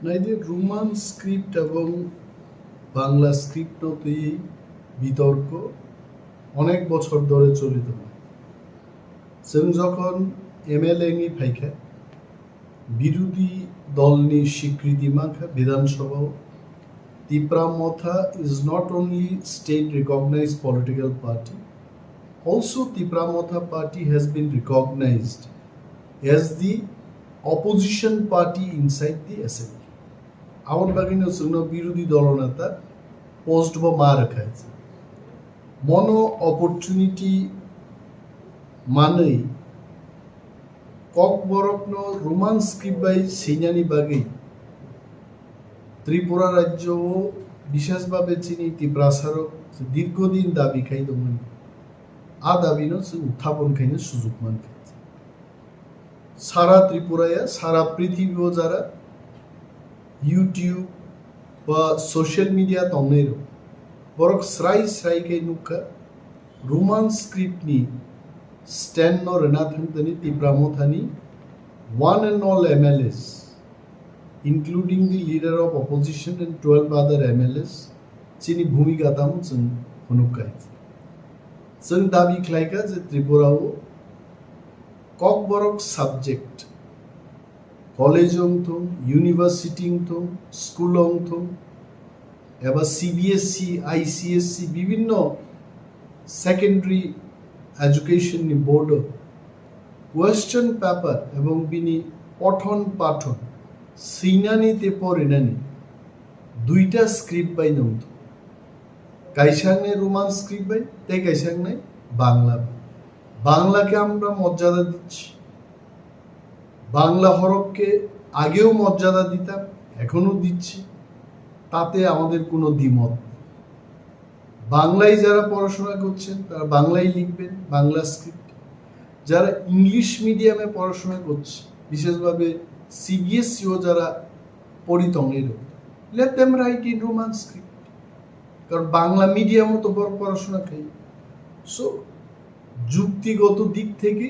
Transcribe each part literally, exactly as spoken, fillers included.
Naidi, Roman script ebong Bangla script no twi bitorko onek bochor dhore choli tongo. Chwng jokhon M L A wngwi phaikha, birudhi dolni swikriti mankha Bidhan Sabhao. Tipra Motha is not only state recognized political party, also Tipra Motha party has been recognized as the opposition party inside the assembly. Aboni bagwino chwngno birudhi dolo neta post bo ma rwkha. Mono opportunity manwi Kokborokno Roman script bai swinani bagwi Tripura rajyo o, bishesh bhabe chini Tiprasa rok dirgho din dabi khai tongmani. A dabi no chwng uthapon khaina sujuk mankha. Sara Tripura ya, sara prithibi o jara YouTube ba social media tongnai rok, borok srai srai khe nukha, Roman script ni stand no rwna thangtani Tipra Mothani one and all M L As, including the leader of opposition and twelve other M L As, chini bhumika tamo chwng phunuk khai. Chwng dabi khlai kha je Tripura o Kokborok subject, college wng thung, university wng thung, school wng thung, eba C B S E, I C S E, bibhinno secondary education ni board o question paper ebong bini pothon pathon swinani tei porinani duita script bai nung thung. Kaisa wngnai Roman script bai, tei kaisa wngnai Bangla bai. বাংলাকে আমরা মর্যাদা দিচ্ছি, বাংলা হরফকে আগেও মর্যাদা দিতাম, এখনো দিচ্ছি, তাতে আমাদের কোনো দ্বিমত নেই। বাংলায় যারা পড়াশোনা করছেন, তারা বাংলায় লিখবেন, বাংলা স্ক্রিপ্ট। যারা ইংলিশ মিডিয়ামে পড়াশোনা করছে, বিশেষভাবে সিবিএসইও যারা পড়ি tongwi rw, let them write in Roman script, কারণ বাংলা মিডিয়ামও তো বড় পড়াশোনা খাই। সো যুক্তিগত দিক থেকে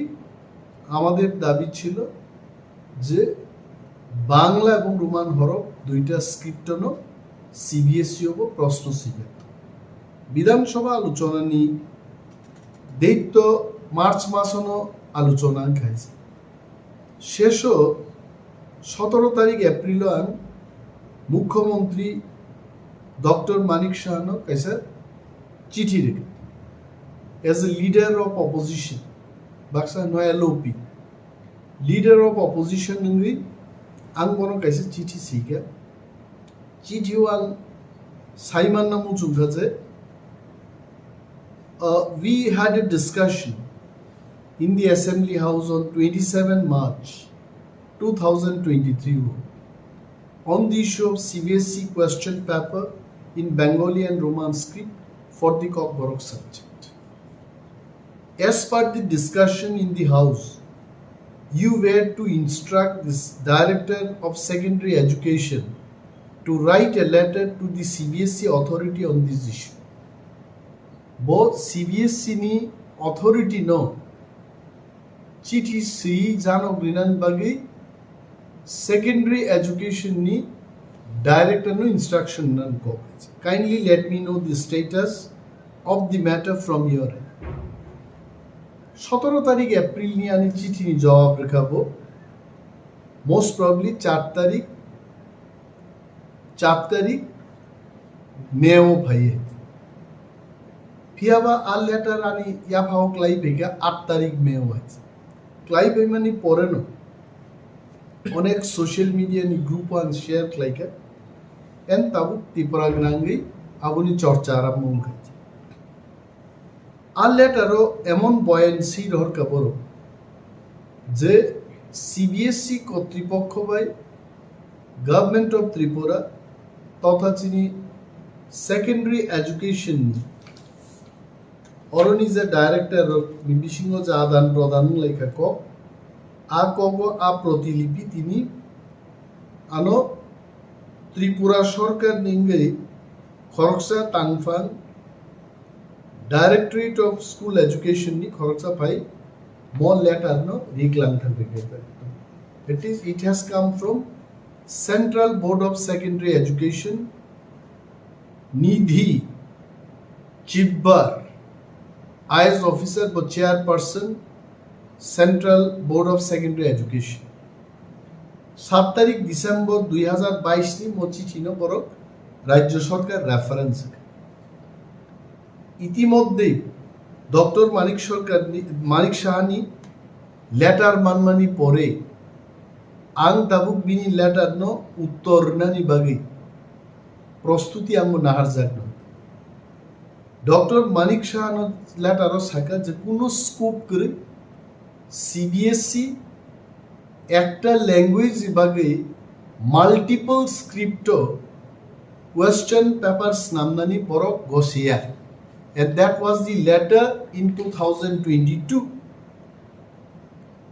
আমাদের দাবি ছিল যে বাংলা এবং রোমান হরফ দুইটা স্ক্রিপ্টনো সিবিএসই হবো প্রশ্ন সিলেক্ট। বিধানসভা আলোচনানি date to March মাসনো আলোচনা খাইছে। শেষও সতেরো তারিখ এপ্রিলও আং মুখ্যমন্ত্রী ডক্টর মানিক সাহানো কাইসা চিঠি রেখে, as a leader of opposition, baksa no L O P, leader of opposition nungwi ang bono kaisa chithi sika. Chithi o ang saimanna muchungkha je, uh, we had a discussion in the Assembly House on twenty-seven March two thousand twenty-three on the issue of C B S E question paper in Bengali and Roman script for the Kokborok subject. As per the discussion in the House, you were to instruct this Director of Secondary Education to write a letter to the C B S E authority on this issue. Bo C B S E ni authority no chithi swi janok rinan bagwi secondary education ni director no instruction nan kok. Kindly let me know the status of the matter from your end. সতেরো তারিখ April ni ani chithi ni jawab rwkha bo, most probably চার তারিখ, চার তারিখ May o phaiye. Phiyaba a letter ani yaphao klai phaikha আট তারিখ May o hai. Klai phaimani poreno onek social media ni group o ang share khlaikha. En tabuk Tripura gwnangwi aboni chorcha arambho wngkha. A letter o emon boyan si rohorkha borok je C B S E kotripokho bai Government of Tripura totha chini secondary education ni oroni je director rok ni bisingo je adan prodan wnglaikha kok, a kogo a protilipi tini ano Tripura sorkar ni wngwi khoroksa tangphang Directorate of School Education ni khoroksa phai mo letter no riglang thang rikha. It is, it has come from Central Board of Secondary Education, Nidhi Chibbar, I A S officer bo chairperson, Central Board of Secondary Education. Sat tarik December dui hazar bais ni mo chithi no borok Rajya Sarkar reference. Itimodhye Doctor Manik Sarkar ni, Manik Saha ni letter manmani pore ang tabuk bini letter no uttor rwnani bagwi prostuti ang bo naharjakno. Doctor Manik Saha no letter o saka je kuno scope kwrwi C B S E ekta language ni bagwi multiple script o question paper snamnani borok gosiya, and that was the letter in two thousand twenty-two.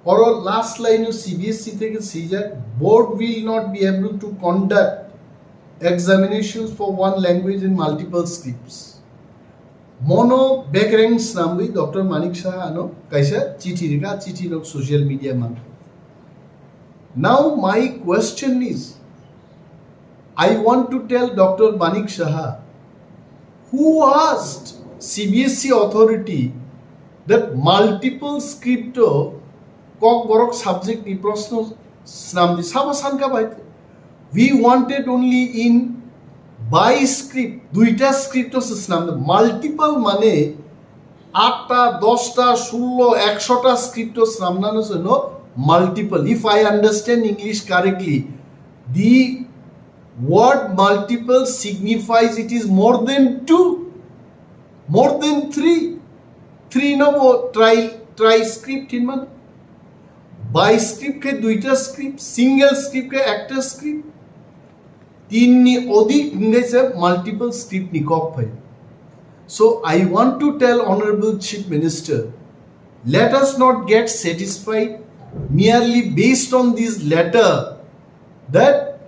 Oro last line o C B S E theke swijak, board will not be able to conduct examinations for one language in multiple scripts. Mono bekreng snamwi Doctor Manik Saha ano kaisa chithi rikha, chithi nok social media mankha. Now my question is, I want to tell Doctor Manik Saha, who asked C B S E authority that multiple script o Kokborok subject ni proshno snamdi, sabo sankha bai? We wanted only in by script, duita script o se snamdi, multiple mane atta, dosta, sullo, ekshota script o snamnano se no multiple. If I understand English correctly, the word multiple signifies it is more than two, more than three. Three no bo tri, tri script hinman. Bi script khe duita script, single script khe ekta script. Tin ni odik hingai se multiple script ni kok phai. So I want to tell Honorable Chief Minister, let us not get satisfied merely based on this letter that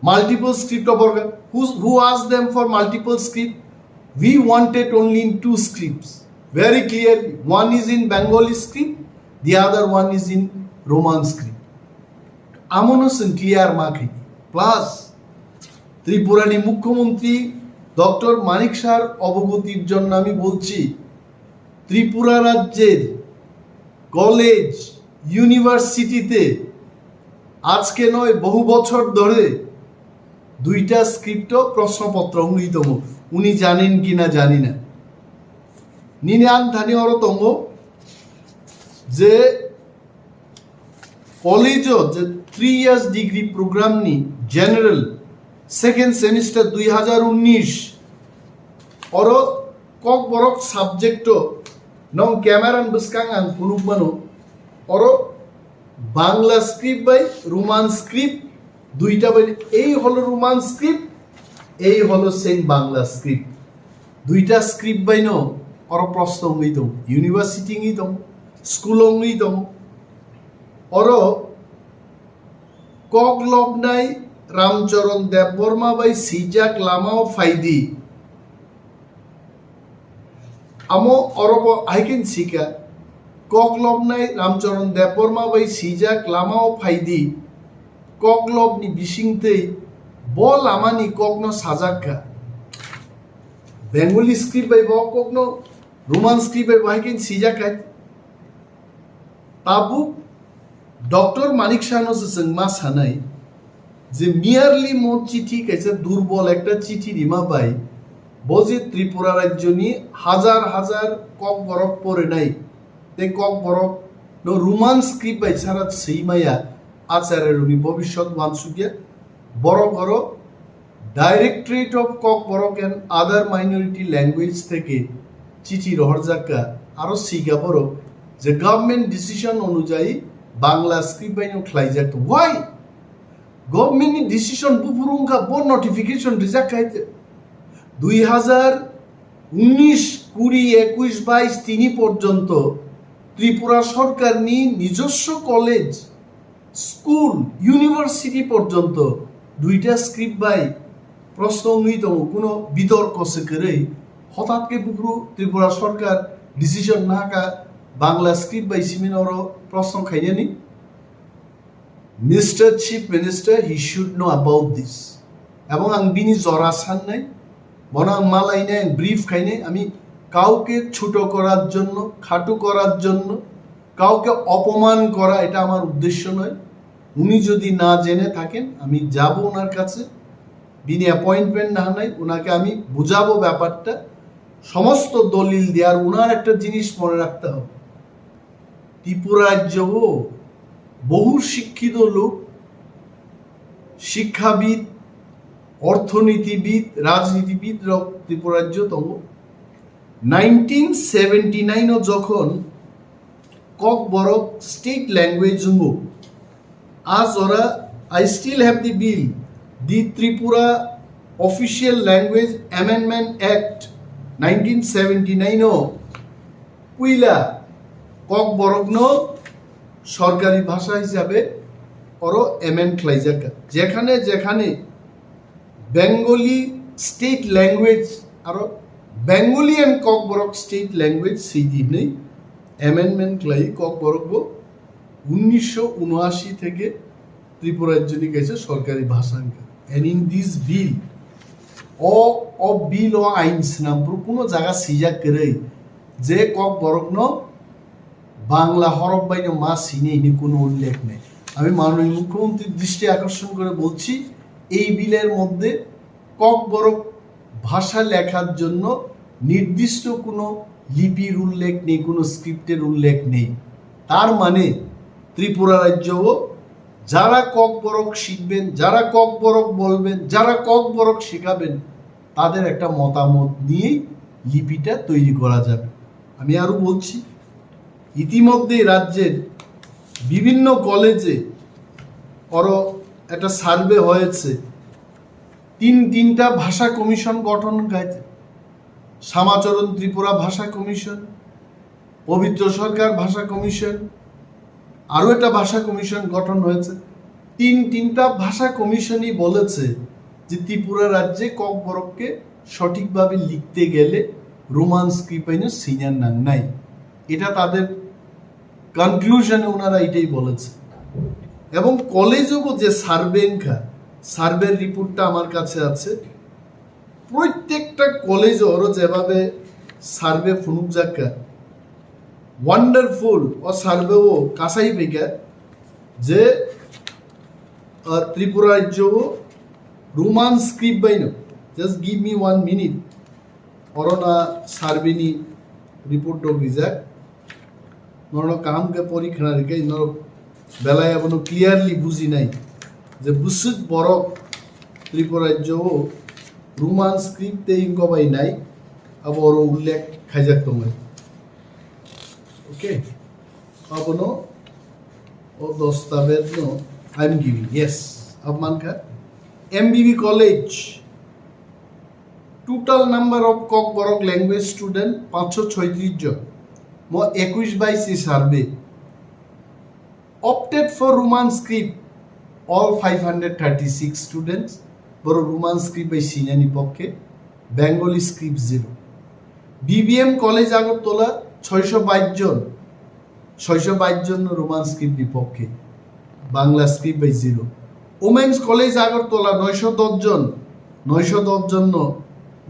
multiple script of organ. Who's, who asked them for multiple script? We wanted only in two scripts. Very clearly, one is in Bengali script, the other one is in Roman script. Amono chwng clear ma khaidi. Plus, Tripura ni Mukhyamantri Doctor Manik Saha-r obogotir jonno ami bolchi, Tripura rajyer college, university te ajke noy, bohu bochor dhore duita script o proshno potro wngwi tongo. Uni janen kina jani na. Nini ang thani oro tongo je college o je three years degree program ni general second semester dui hazar unnish oro Kokborok subject o nong camera ni bwskang ang phunuk mano, oro Bangla script bai Roman script duita bai, ei holo Roman script, ei holo same Bangla script. Duita script bai no oro proshno wngwi tong, university wngwi tong, school wngwi tong. Oro kok lobnai Ramcharan Debbarma bai swijak lamao phaidi. Amo orobo hai khe sika, kok lobnai Ramcharan Debbarma bai swijak lamao phaidi, kok lobni bisingtwi bo lamani kokno sajak kha. Bengali script bai bo kokno, Roman script bai bo hai khe swijak kha. Tabuk Doctor Manik Saha no se chwng ma sanai je merely mo chithi kaisa durbol ekta chithi rima bai bo je Tripura rajyoni hajar hajar Kokborok porinai tei Kokborok no Roman script bai sara swi maya, Acharya rokni bobiswt wansukya, borok oro Directorate of Kokborok and Other Minority Language theke chithi rohorjak kha, aro sika borok je government decision onujayi Bangla script bai no khlaijak. Why? Government ni decision buphuru wngkha, bo notification rijak khai te. Dui hazar unnish, kuri, ekush, bais tini porjonto Tripura sorkarni nijoswo college, school, university porjonto duita script bai proshno wngwi tongo, kuno bitorko se kwrwi. Hothat khe buphuru Tripura sorkar decision nahakha Bangla script bai simi oro proshno khainani. Mister Chief Minister, he should know about this. এবং ang bini jora sannai, bono ang malainai, ang brief khainai, আমি কাউকে ছোট করার জন্য, খাটো করার জন্য, কাউকে অপমান করা, এটা আমার উদ্দেশ্য নয়। উনি যদি না জেনে থাকেন, আমি যাব ওনার কাছে, bini অ্যাপয়েন্টমেন্ট না নেই, ওনাকে আমি বুঝাবো ব্যাপারটা, সমস্ত দলিল দিয়ে। আর ওনার একটা জিনিস মনে রাখতে হবে, ত্রিপুরা রাজ্যও বহু শিক্ষিত লোক, শিক্ষাবিদ, অর্থনীতিবিদ, রাজনীতিবিদ রক ত্রিপুরা রাজ্য tongo. Nineteen seventy nine o jokhon Kokborok state language wngo, a jora I still have the bill, the Tripura Official Language Amendment Act nineteen seventy nine o puila Kokborokno sorkari bhasha hisabe oro amend khlaijak. Jekhane jekhane Bengali state language aro Bengali and Kokborok state language sidi hinwi amendment khlai Kokborok bo unnisho unashi theke Tripura rajyoni kaisa sorkari bhasha wngkha. And in this bill, o, o bill o ain swnam phuru kuno jaga swijak kwrwi je Kokborokno Bangla horok baino ma sini hini kuno ullekh nei. আমি মাননীয় মুখ্যমন্ত্রীর দৃষ্টি আকর্ষণ করে বলছি, এই বিলের মধ্যে ককবরক ভাষা লেখার জন্য নির্দিষ্ট কোনো লিপির উল্লেখ নেই, কোনো স্ক্রিপ্টের উল্লেখ নেই। তার মানে ত্রিপুরা রাজ্যও যারা ককবরক শিখবেন, যারা ককবরক বলবেন, যারা ককবরক শেখাবেন, তাদের একটা মতামত নিয়েই লিপিটা তৈরি করা যাবে। আমি আরও বলছি, ইতিমধ্যেই রাজ্যের বিভিন্ন কলেজে আরও একটা সার্ভে হয়েছে, তিন তিনটা ভাষা কমিশন গঠন হয়েছে, শ্যামাচরণ ত্রিপুরা ভাষা কমিশন, পবিত্র সরকার ভাষা কমিশন, আরও একটা ভাষা কমিশন গঠন হয়েছে। তিন তিনটা ভাষা কমিশনই বলেছে যে ত্রিপুরা রাজ্যে ককবরককে সঠিকভাবে লিখতে গেলে রোমান স্ক্রিপ্ট আইনে সিনিয়র নাং নাই। এটা তাদের কনক্লুশনে ওনারা এটাই বলেছে। এবং কলেজেও যে সার্ভে এনখা, সার্ভের রিপোর্টটা আমার কাছে আছে। প্রত্যেকটা কলেজ ওরও যেভাবে সার্ভে ফুনুক যাক্কা, ওয়ান্ডারফুল ও সার্ভে ও কাসাই বেগা যে আহ, ত্রিপুরা রাজ্য ও রোমান স্ক্রিপ্ট বাইনো। Just give me one minute. Orona সার্ভেনি রিপোর্ট ডগ রিজাক। Norok kaham khe pori khna rikhe, norok belai abono clearly bujinai je bwswk borok Tripura rajyo o Roman script tei wngkha bai nai, abo oro ullekh khaijak tongo. Okay, abono o dostabez no I am giving, yes, abo mankha M B B college. Total number of Kokborok language student পাঁচশো ছয়ত্রিশ জন, mo ekush bai si survey. Opted for Roman script, all five hundred thirty six students, boro Roman script bai sinani pokke, Bengali script zero. B B M College Agartala ছয়শো বাইশ জন, ছয়শো বাইশ জন Roman script ni pokke, Bangla script bai zero. Women's College Agartala নয়শো দশ জন, নয়শো দশ জন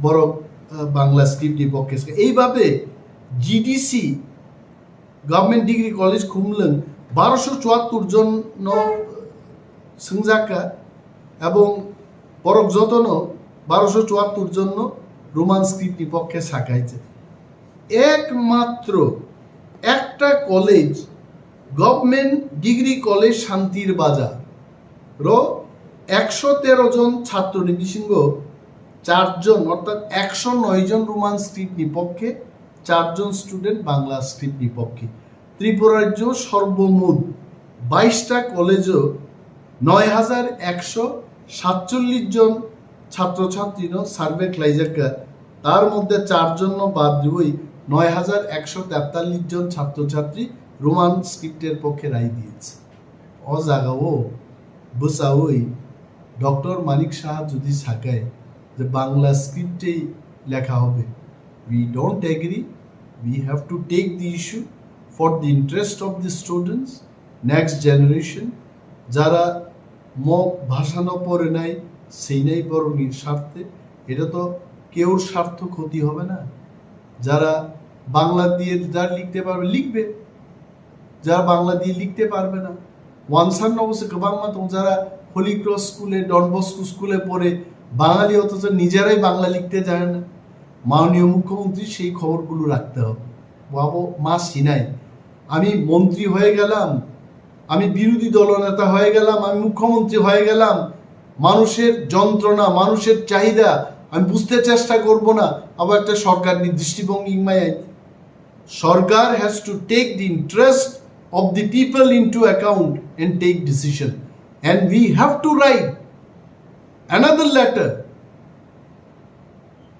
borok, আহ, Bangla script ni pokke. এইভাবে G D C, Government Degree College Khumlwng বারোশো চুয়াত্তর জন no swngjak kha, ebong borok jotono বারোশো চুয়াত্তর জন no Roman script ni pokke sakha hiche. একমাত্র একটা college, Government Degree College Shantir Bazar ro একশো তেরো জন ছাত্র ni bisingo চারজন, অর্থাৎ একশো নয় জন Roman script ni pokke, চারজন student Bangla script ni pokke. Tripura রাজ্য সর্বমোট বাইশটা কলেজও নয় হাজার একশো সাতচল্লিশ জন ছাত্রছাত্রী no survey khlaijak kha, তার মধ্যে চারজন no বাদ দিবই নয় হাজার একশো তেতাল্লিশ জন ছাত্রছাত্রী Roman script এর পক্ষে রায় দিয়েছে। O jagao bwchaui Doctor Manik Saha jodi sakai je Bangla script ei lekha hobe, we don't agree, we have to take the issue for the interest of the students, next generation, যারা মগ ভাষা ন পড়ে নাই, সেই নাই বরং স্বার্থে, এটা তো কেউর স্বার্থ ক্ষতি হবে না। যারা বাংলা দিয়ে যারা লিখতে পারবে, লিখবে। যারা বাংলা দিয়ে লিখতে পারবে না, ওয়ানসান অবশ্য গবাংমা তং যারা হোলি ক্রস স্কুলে, ডন বস্কো স্কুলে পড়ে বাঙালি, অথচ নিজেরাই বাংলা লিখতে জানে না। মাননীয় মুখ্যমন্ত্রী সেই খবরগুলো রাখতে হবে। বাবু, মা সিনাই, আমি মন্ত্রী হয়ে গেলাম, আমি বিরোধী দলনেতা হয়ে গেলাম, আমি মুখ্যমন্ত্রী হয়ে গেলাম, মানুষের যন্ত্রণা, মানুষের চাহিদা আমি বুঝতে চেষ্টা করব না, আবার একটা সরকার দৃষ্টিভঙ্গি ইংমাই সরকার has to take the interest of the people into account and take decision, and we have to write another letter.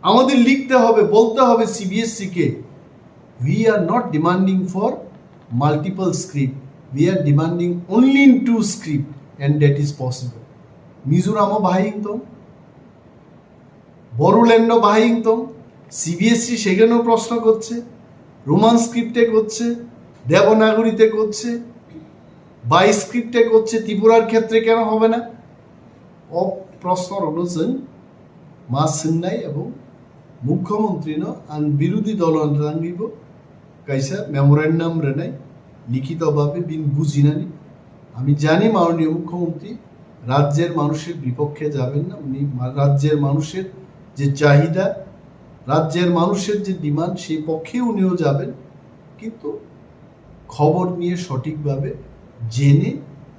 আমাদের লিখতে হবে, বলতে হবে সিবিএসসি কে, we are not demanding for multiple script, we are demanding only in two script, and that is possible. মিজোরামও বাহাই ইংতং, বড়োল্যান্ডও বাহাই ইংতং, সিবিএসসি সেখানেও প্রশ্ন করছে, রোমান স্ক্রিপ্টে করছে, দেবনাগরীতে করছে, বাই স্ক্রিপ্টে করছে, ত্রিপুরার ক্ষেত্রে কেন হবে না? অ প্রশ্ন রইল যে মা সিংনাই এবং মুখ্যমন্ত্রী ন আন বিরোধী দল রাঙ্গিব কাইসা মেমোরেন্ডাম রেনাই লিখিতভাবে বিন বুঝিনানি। আমি জানি মাননীয় মুখ্যমন্ত্রী রাজ্যের মানুষের বিপক্ষে যাবেন না, উনি মা- রাজ্যের মানুষের যে চাহিদা, রাজ্যের মানুষের যে ডিমান্ড, সেই পক্ষে উনিও যাবেন, কিন্তু খবর নিয়ে সঠিকভাবে জেনে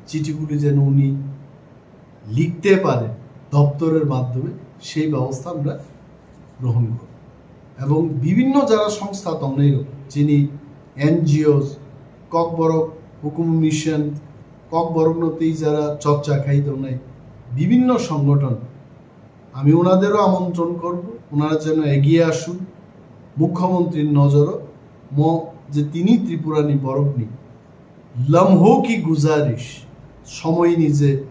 চিঠিগুলি যেন উনি লিখতে পারেন দপ্তরের মাধ্যমে, সেই ব্যবস্থা আমরা গ্রহণ করব। এবং বিভিন্ন যারা সংস্থা তংনাই যিনি এনজিও, ককবরক হুকুম মিশন, ককবরক নতেই যারা চর্চা খাই তংনাই বিভিন্ন সংগঠন, আমি ওনাদেরও আমন্ত্রণ করব, ওনারা যেন এগিয়ে আসুন। মুখ্যমন্ত্রীর নজরও ম যে তিনি ত্রিপুরানি বরফনি লম্হো কি গুজারিশ, সময় নিজে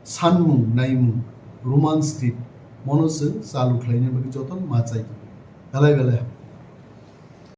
সানমুং নাইমুং রোমান স্ক্রিপ্ট মনো जों চালু খাইনি বাকি যতন মাচাই। বেলায় বেলায়